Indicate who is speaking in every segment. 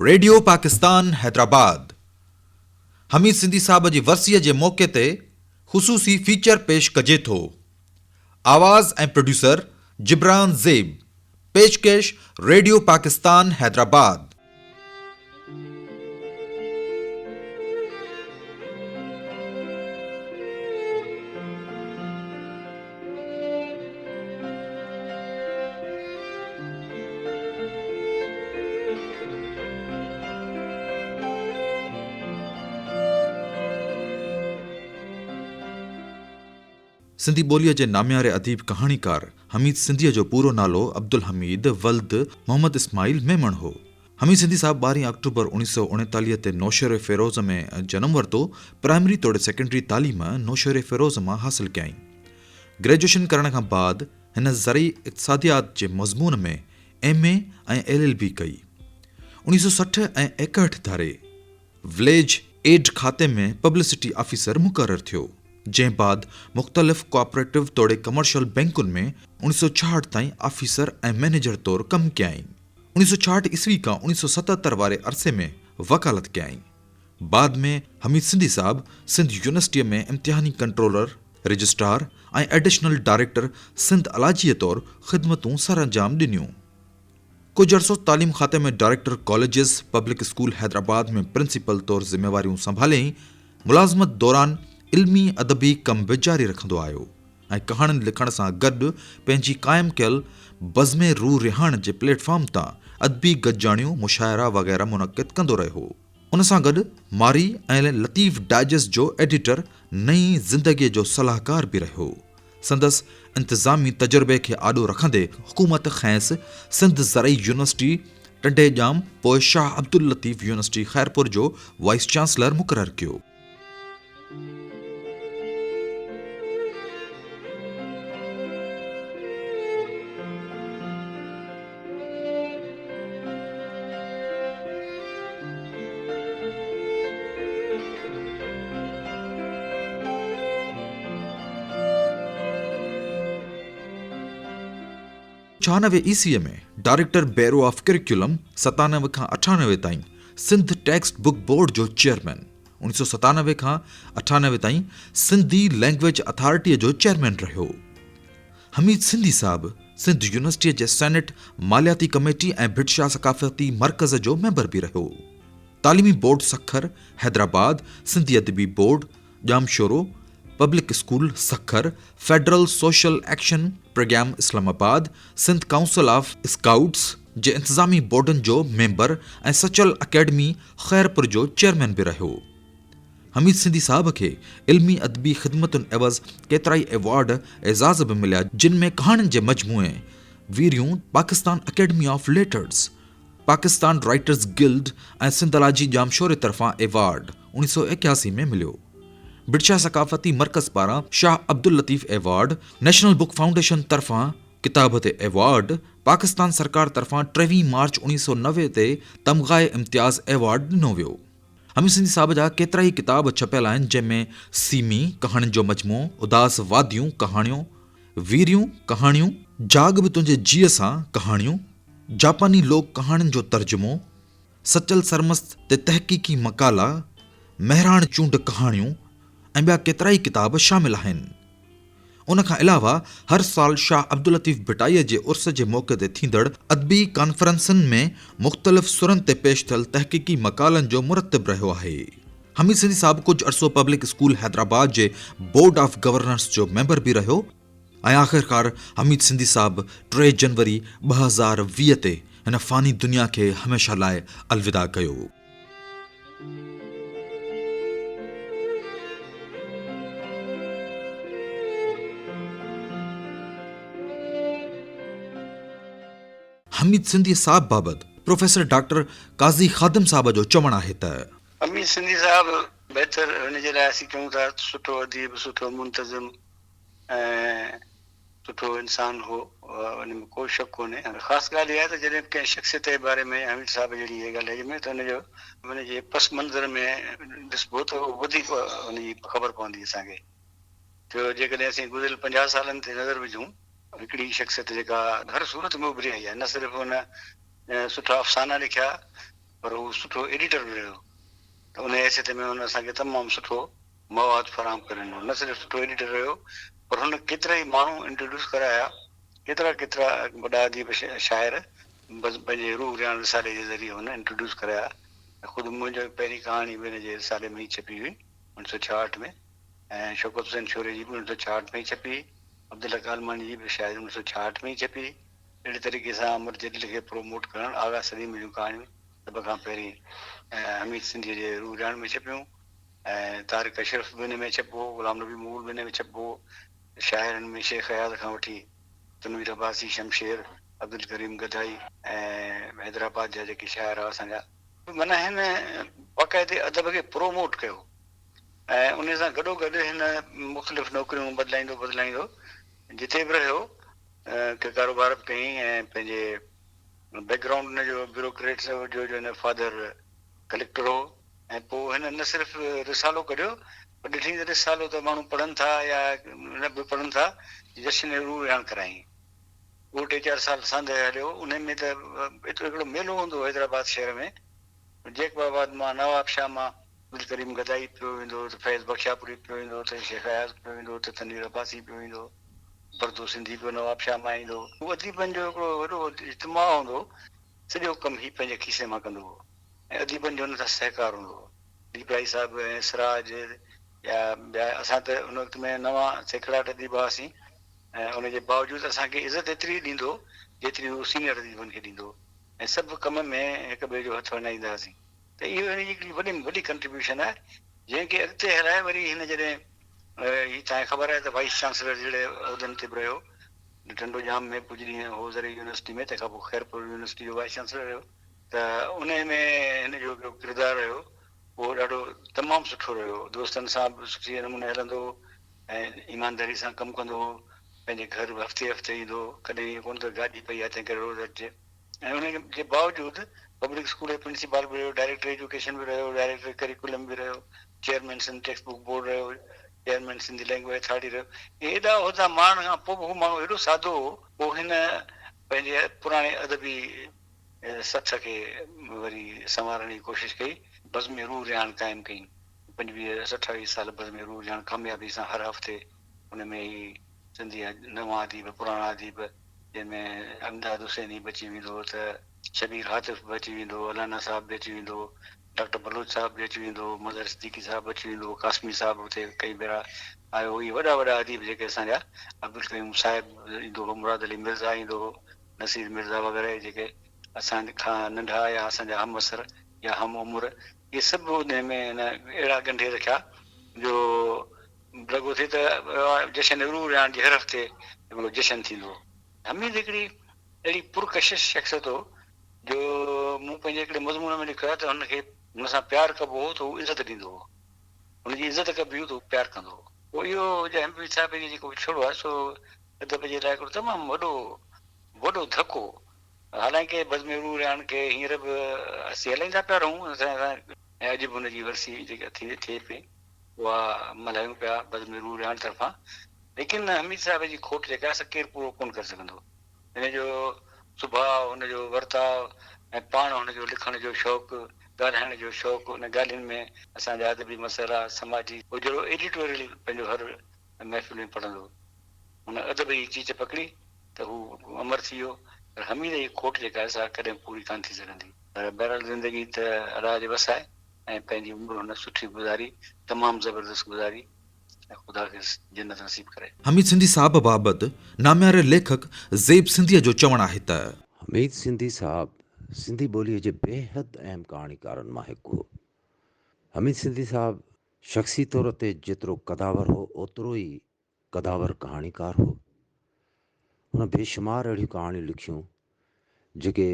Speaker 1: Radio Pakistan Hyderabad Hamid Sindhi صاحب جي ورسيء جي موقعي تي خصوصي فيچر پيش ڪجي ٿو. آواز ۽ پروڊيوسر جبران زيب، پيشڪش ريڊيو پاڪستان حيدرآباد. سنڌي ٻوليء جي نامياري اديب ڪهاڻيڪار حميد سنڌيء جو پورو نالو عبدالحميد ولد محمد اسماعيل ميمڻ هو. حميد سنڌي صاحب ٻارهين آڪٽوبر اوڻيهه سؤ اڻيتاليهه تي نوشهري فيروز ۾ جنم ورتو. پرائمري توڙي سيڪنڊري تعليم نوشهري فيروز مان حاصل ڪيائين. گريجوئيشن ڪرڻ کان بعد هن زرعي اقتصاديات جي مضمون ۾ M A ۽ L L B ڪئي. اوڻيهه سؤ 60 ۽ 61 ڌاري وليج ايڊ کاتي ۾ پبلسٽي آفيسر مقرر ٿيو، جنهن بعد مختلف ڪوآپريٽو توڙي ڪمرشل بئنڪن ۾ اوڻيهه سؤ 66 تائين آفيسر ۽ مئنيجر طور ڪم ڪيائين. اوڻيهه سؤ 66 عيسوي کان اوڻيهه سؤ 77 واري عرصي ۾ وڪالت ڪيائين. بعد ۾ حميد سنڌي صاحب سنڌ يونيورسٽيء ۾ امتحاني controller, registrar ۽ additional director Sindh الاجيء طور خدمتون سرانجام ڏنيون. ڪجهه عرصو تعليم کاتي ۾ director colleges, public school Hyderabad ۾ principal طور ذميواريون سنڀاليائين. ملازمت دوران علمي ادبي ڪم به جاري رکندو آيو ۽ ڪهاڻين لکڻ سان گڏ پنهنجي قائم ڪيل بزم روح رهاڻ جي پليٽ فارم تان ادبي گڏجاڻيون، مشاعرا وغيره منعقد ڪندو رهيو. ان سان گڏ مارئي ۽ لطيف ڊائجسٽ جو ايڊيٽر، نئين زندگيء جو صلاحڪار به رهيو. سندس انتظامي تجربي کي آڏو رکندي حڪومت کانئس سنڌ زرعي يونيورسٽي ٽنڊي ڄام پوء شاهه عبداللطيف يونيورسٽي خيرپور جو وائيس چانسلر مقرر ڪيو. ڇهانوي عيسويء ۾ ڊائريڪٽر بيورو آف ڪريڪيولم، 97 کان 98 تائين سنڌ ٽيڪسٽ بڪ بورڊ جو چيئرمين، اوڻيهه سؤ 97 کان 98 تائين سنڌي لئنگئيج اٿارٽيء جو چيئرمين رهيو. حميد سنڌي صاحب سنڌ يونيورسٽيء جي سينيٽ مالياتي ڪميٽي ۽ ڀٽ شاهه ثقافتي مرڪز جو ميمبر به رهيو. تعليمي بورڊ سکر، حيدرآباد، سنڌي ادبي board, Jamshoro, public school Sukkur, federal social action programme Islamabad, Sindh council of scouts جي انتظامي بورڊن جو ميمبر ۽ سچل اڪيڊمي خيرپور جو چيئرمين به رهيو. حميد سنڌي صاحب کي علمي ادبي خدمتن عيوض ڪيترائي ايوارڊ، اعزاز به مليا جن ۾ ڪهاڻين جي مجموعي Veeriyun, Pakistan academy of letters, Pakistan writers guild ۽ Sindhology ڄامشوري طرفان ايوارڊ اوڻيهه سؤ 81 ۾ مليو. ڀٽشاهه ثقافتي مرڪز پاران Shah Abdul Latif award, national book foundation طرفان ڪتاب تي ايوارڊ، پاڪستان سرڪار طرفان ٽيويهه مارچ اوڻيهه سؤ 90 تي تمغائي امتياز ايوارڊ ڏنو ويو. حميد سنڌي صاحب جا ڪيترائي ڪتاب ڇپيل آهن جنهن ۾ سيمي، ڪهاڻين جو مجموعو، اداس واديون، ڪهاڻيون، ويريون، ڪهاڻيون، جاڳ به تنهنجي جيء سان، ڪهاڻيون، جاپاني لوڪ ڪهاڻين جو ترجمو، سچل سرمست تي تحقيقي مقالا، مهراڻ چونڊ ڪهاڻيون ۽ ٻيا ڪيترائي ڪتاب شامل آهن. ان کان علاوه هر سال شاهه عبداللطيف ڀٽائيء جي عرس جي موقعي تي ٿيندڙ ادبي ڪانفرنسن ۾ مختلف سرن تي پيش ٿيل تحقيقي مقالن جو مرتب رهيو آهي. حميد سنڌي صاحب ڪجهه عرصو پبلڪ اسڪول حيدرآباد جي بورڊ آف گورنرس جو ميمبر به رهيو ۽ آخرڪار حميد سنڌي صاحب ٽي جنوري 2020 تي هن فاني دنيا کي هميشه لاء الوداع ڪيو. حميد سنڌي صاحب بابت پروفيسر ڊاڪٽر قاضي خادم صاحب جو چوڻ آهي ته.
Speaker 2: حميد سنڌي صاحب بهتر هن جي لاء اسين چئون ٿا سٺو اديب، سٺو منتظم ۽ سٺو انسان هو ان ۾ ڪو شڪ ڪونهي. خاص ڳالهه اها آهي ته جڏهن به ڪنهن شخصيت جي باري ۾ حميد صاحب جهڙي اها ڳالهه ڪئي ته ان جو ان جي پس منظر ۾ ڏسبو ته وڌيڪ ان جي خبر پوندي اسان کي. جو جيڪڏهن اسين گذريل 50 سالن تي نظر وجهون هڪڙي شخصيت جيڪا هر صورت ۾ اڀري آئي آهي نه صرف ان سٺا افسانا لکيا پر هو سٺو ايڊيٽر به رهيو ته ان حيثيت ۾ هن اسان کي تمام سٺو مواد فراهم ڪري ڏنو. نه صرف سٺو ايڊيٽر رهيو پر هن ڪيترائي ماڻهو انٽروڊيوس ڪرايا، ڪيترا ڪيترا وڏا اديب شاعر پنهنجي روح رهاڻ رسالي جي ذريعي هن انٽروڊيوس ڪرايا ۽ خود منهنجو پهرين ڪهاڻي به هن جي رسالي ۾ ئي ڇپي هئي اڻ سؤ ڇاهٺ ۾ ۽ شوڪت حسين شوري جي به اڻ سؤ ڇاهٺ ۾ ئي ڇپي هئي، عبدالحق عالماڻي جي به شايد اڻ سؤ ڇاهٺ ۾ ئي ڇپي هئي. اهڙي طريقي سان امر جليل کي پروموٽ ڪرڻ، آغا سليم جون ڪهاڻيون سڀ کان پهرين حميد سنڌيء جي روح رهاڻ ۾ ڇپيون ۽ طارق اشرف به ان ۾ ڇپبو هو، غلام نبي مغل به ان ۾ ڇپبو هو. شاعرن ۾ شيخ اياز کان وٺي تنوير عباسي، شمشير، عبدالڪريم گدائي ۽ حيدرآباد جا جيڪي شاعر هئا اسان جا. معنيٰ هن باقاعدي ادب کي پروموٽ ڪيو ۽ ان سان گڏوگڏ هن مختلف نوڪريون بدلائيندو بدلائيندو جتي به رهيو ڪي ڪاروبار به ڪيائين ۽ پنهنجي بيڪ گرائونڊ هن جو بيوروڪريٽس جو جو هن جو فادر ڪليڪٽر هو ۽ پوء هن نه صرف رسالو ڪڍيو پر ڏٺائين ته رسالو ته ماڻهو پڙهن ٿا يا نه به پڙهن ٿا جشن روح رهاڻ ڪرايائين اهو ٽي چار سال ساندهه هليو انهي ۾ ته ايترو هڪڙو ميلو هوندو هو حيدرآباد شهر ۾ جيڪب آباد مان نواب شاهه مان عبدالڪريم گدائي پيو ويندو هو ته فيض بخشاپوري پيو ايندو هو ته شيخ اياز پيو ايندو هو ته تنوير عباسي پيو ايندو هو، بردو سنڌي پيو نوابشاهه مان ايندو هو. هو اديبن جو هڪڙو وڏو اجتماع هوندو هو، سڄو ڪم هي پنهنجي کيسي مان ڪندو هو ۽ اديبن جو هن سان سهڪار هوندو هو. ڏيپلائي صاحب ۽ سراج يا ٻيا اسان ته ان وقت ۾ نوان سيکڙاٽ اديب هئاسين ۽ ان جي باوجود اسان کي عزت ايتري ئي ڏيندو هو جيتري هو سينئر اديبن کي ڏيندو هو ۽ سڀ ڪم ۾ هڪ ٻئي جو هٿ ونڊائيندا هئاسين. ته اهو هن جي هڪڙي وڏي ۾ وڏي ڪنٽريبيوشن آهي جنهن کي اڳتي هلائي وري هن جڏهن هي توهان کي خبر آهي ته وائيس چانسلر جهڙي عهدن تي به رهيو ٽنڊو ڄام ۾ ڪجهه ڏينهن هو زرعي يونيورسٽي ۾ تنهن کان پوء خيرپور يونيورسٽي جو وائيس چانسلر رهيو ته انهي ۾ هن جو هڪڙو ڪردار رهيو اهو ڏاڍو تمام سٺو رهيو دوستن سان به سٺي نموني هلندو هو ۽ ايمانداري سان ڪم ڪندو هو پنهنجي گهر به هفتي هفتي ايندو هو ڪڏهن ائين ڪونه ته گاڏي پئي آهي تنهن ڪري روز اچجي ۽ ان جي باوجود پبلڪ اسڪول جو پرنسپال به رهيو، ڊائريڪٽر ايجوڪيشن به رهيو، ڊائريڪٽر ڪريڪولم به رهيو، chairman Sindh text book board رهيو، چيئرمين سنڌي لئنگويج اٿارٽي رهيو. اهي ايڏا عهدا ماڻڻ کان پوء به هو ماڻهو ايڏو سادو هو، پوء هن پنهنجي پراڻي ادبي سٿ کي وري سنوارڻ جي ڪوشش ڪئي. بزم روح رهاڻ قائم ڪئي. پنجويهه ستاويهه سال بزم روح رهاڻ ڪاميابي سان هر هفتي ان ۾ هي سنڌي نوان اديب، پراڻا اديب، جنهن ۾ امداد حسيني به اچي ويندو هو ته شبير هاتف به اچي ويندو هو، الانا صاحب به اچي ويندو هو، ڊاڪٽر بلوچ صاحب به اچي ويندو هو، مظهر صديقي صاحب به اچي ويندو هو، قاسمي صاحب به اتي ڪئي ڀيرا آيو هو. اهي وڏا وڏا اديب جيڪي اسان جا عبدالقيوم صاحب ايندو هو، مراد علي مرزا ايندو هو، نصير مرزا وغيره اهي جيڪي اسان کان ننڍا يا اسان جا همعصر يا هم عمر اهي سڀ انهي ۾ هن اهڙا ڳنڍي رکيا جو لڳو ٿي ته جشن روح رهاڻ جي هر هفتي هڪڙو جشن ٿيندو هو. حميد هڪڙي اهڙي پرڪشش شخصيت هو جو مون پنهنجي هڪڙي مضمون ۾ لکيو آهي ته هن کي هن سان پيار ڪبو هو ته هو عزت ڏيندو هو. هن جي عزت ڪبي هئي ته هو پيار ڪندو هو. پوء اهو جي حميد صاحب جو جيڪو وڇوڙو آهي سو ادب جي لاء هڪڙو تمام وڏو وڏو ڌڪ هو. حالانڪه بزم روح رهاڻ کي هينئر به اسين هلائيندا پيا رهون ۽ اڄ به هن جي ورسي جيڪا ٿئي پئي. اها ملهايون پيا بزم روح رهاڻ طرفان ليڪن حميد صاحب جي کوٽ جيڪا آهي سا ڪير پورو ڪونه ڪري سگهندو. هن جو سڀاء، هن جو ورتاء ۽ پاڻ هن جو لکڻ جو شوق، ڳالهائڻ جو شوق، ان ڳالهين ۾ اسان جا ادبي مسئلا، سماجي، هو جهڙو ايڊيٽوريل پنهنجو هر محفل ۾ پڙهندو هو. هن ادب جي چيچ پڪڙي ته هو امر ٿي ويو پر حميد جي کوٽ جيڪا آهي سا ڪڏهن پوري ڪانه ٿي سگهندي. پر بهرحال زندگي ته الله جي وس آهي. ۽ پنهنجي عمر هن سٺي گذاري، تمام زبردست گذاري ۽ خدا کيس جنت نصيب ڪري.
Speaker 1: حميد سنڌي صاحب بابت نامياري ليکڪ زيب سنڌيء جو چوڻ آهي ته.
Speaker 3: حميد سنڌي صاحب سنڌي ٻوليء جي بيحد اهم ڪهاڻيڪارن مان هڪ هو. حميد سنڌي صاحب شخصي طور تي جيترو قداور هو، اوترو ئي قداور ڪهاڻيڪار هو. هن بيشمار اهڙيون ڪهاڻيون لکيون، جيڪي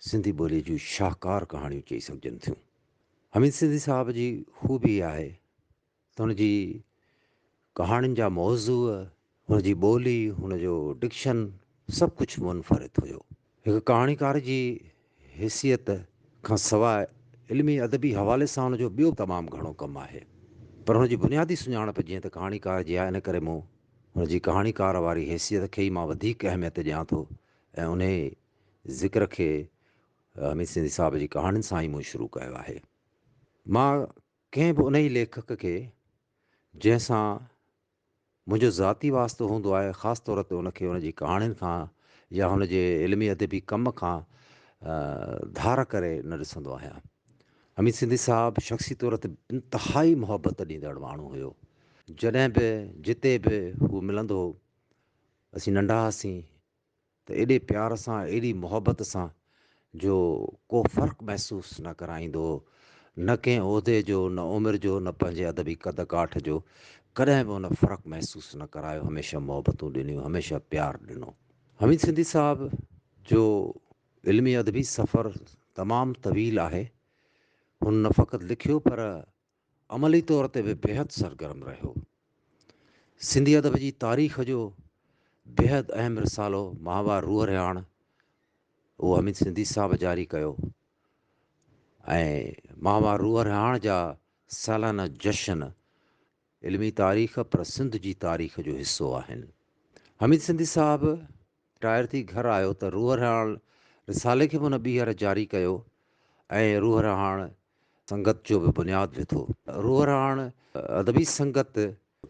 Speaker 3: سنڌي ٻوليء جون شاهڪار ڪهاڻيون چئي سگهجن ٿيون. حميد سنڌي صاحب جي خوبي اها آهي ته هن جي ڪهاڻين جا موضوع، هن جي ٻولي، هن جو ڊڪشن سڀ ڪجهه منفرد هيو. هڪ ڪهاڻيڪار جي حيثيت کان سواء علمي ادبي حوالي سان هن جو ٻيو تمام گهڻو ڪم آهي. پر هن جي بنيادي سڃاڻپ جيئن ته ڪهاڻيڪار جي آهي ان ڪري مون هن جي ڪهاڻيڪار واري حيثيت کي ئي مان وڌيڪ اهميت ڏيان ٿو ۽ انهي ذڪر کي حميد سنڌي صاحب جي ڪهاڻين سان ئي مون شروع ڪيو آهي. مان ڪنهن به انهي ليکڪ کي جنهن سان منهنجو ذاتي واسطو هوندو آهي خاص طور تي ان کي ان جي ڪهاڻين کان يا هن جي علمي ادبي ڪم کان ڌار ڪري نه ڏسندو آهيان. حميد سنڌي صاحب شخصي طور تي انتهائي محبت ڏيندڙ ماڻهو هيو. جڏهن به جتي به هو ملندو هو اسين ننڍا هئاسين ته ايڏي پيار سان ايڏي محبت سان جو ڪو فرق محسوس نه ڪرائيندو هو، نه ڪنهن عهدي جو، نه عمر جو، نه پنهنجي ادبي قد ڪاٺ جو، ڪڏهن به هن فرق محسوس نه ڪرايو، هميشه محبتون ڏنيون، هميشه پيار ڏنو. حميد سنڌي صاحب جو علمي ادبي سفر تمام طويل آهي، هن نه فقط لکيو پر عملي طور تي به بيحد سرگرم رهيو. سنڌي ادب جي تاريخ جو بيحد اهم رسالو ماهوار روح رهاڻ اهو حميد سنڌي صاحب جاري ڪيو ۽ ماهوار روح رهاڻ جا سالانه جشن علمي تاريخ پر سنڌ جي تاريخ جو حصو آهن. حميد سنڌي صاحب رٽائر ٿي گهر آيو ته روح رهاڻ رسالي کي به هن ٻيهر جاري ڪيو ۽ روح رهاڻ سنگت جو به بنياد وڌو. روح رهاڻ ادبي سنگت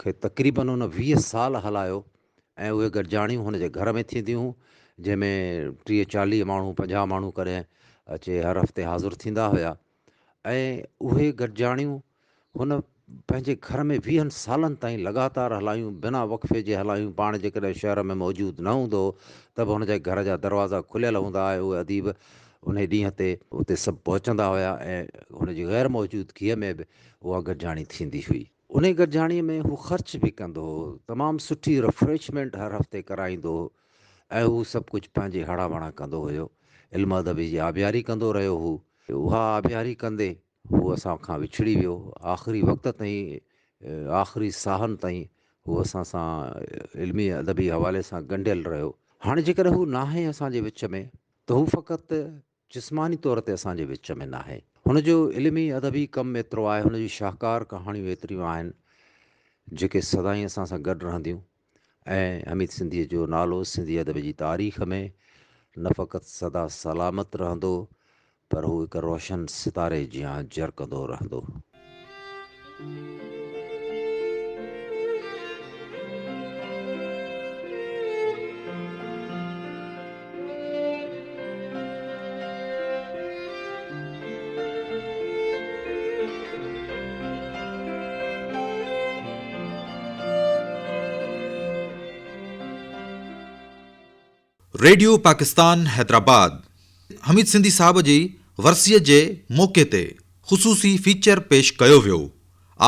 Speaker 3: کي تقريبن هن 20 سال هلايو ۽ اهي گڏجاڻيون هن جي گهر ۾ ٿينديون هيون جنهن ۾ 30 40 ماڻهو 50 ماڻهو ڪڏهن اچي هر هفتي حاضر ٿيندا هيا ۽ اهي گڏجاڻيون هن پنهنجي گهر ۾ ويهن سالن تائين لڳاتار هلايون، بنا وقفي جي هلايون، پاڻ جيڪڏهن شهر ۾ موجود نه هوندو هو ته به هن جي گهر جا دروازا کليل هوندا ۽ اهي اديب انهي ڏينهن تي اتي سڀ پهچندا هيا ۽ هن جي غير موجودگيء ۾ به اها گڏجاڻي ٿيندي هئي. انهي گڏجاڻيء ۾ هو خرچ به ڪندو هو، تمام سٺي رفريشمينٽ هر هفتي ڪرائيندو هو ۽ هو سڀ ڪجهه پنهنجي هڙان وڙان ڪندو هيو. علم ادب جي آبياري ڪندو رهيو هو. اها آبياري ڪندي هو اسان کان وڇڙي ويو. آخري وقت تائين، آخري ساهن تائين هو اسان سان علمي ادبي حوالي سان ڳنڍيل رهيو. هاڻي جيڪڏهن هو ناهي اسان جي وچ ۾ ته هو فقط جسماني طور تي اسان جي وچ ۾ ناهي. هن جو علمي ادبي ڪم ايترو آهي، هن جون شاهڪار ڪهاڻيون ايتريون آهن، جيڪي سدائين اسان سان گڏ رهنديون ۽ حميد سنڌيء جو نالو سنڌي ادب جي تاريخ ۾ نه فقط سدا سلامت رهندو پر هو هڪ روشن ستاري جيان جرڪندو رهندو.
Speaker 1: ريڊيو پاڪستان حيدرآباد حميد سنڌي صاحب جي ورسيء جي موقعي تي خصوصي فيچر پيش ڪيو ويو.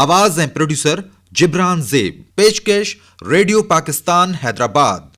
Speaker 1: آواز ۽ پروڊيوسر جبران زيب. پيشڪش ريڊيو پاڪستان حيدرآباد.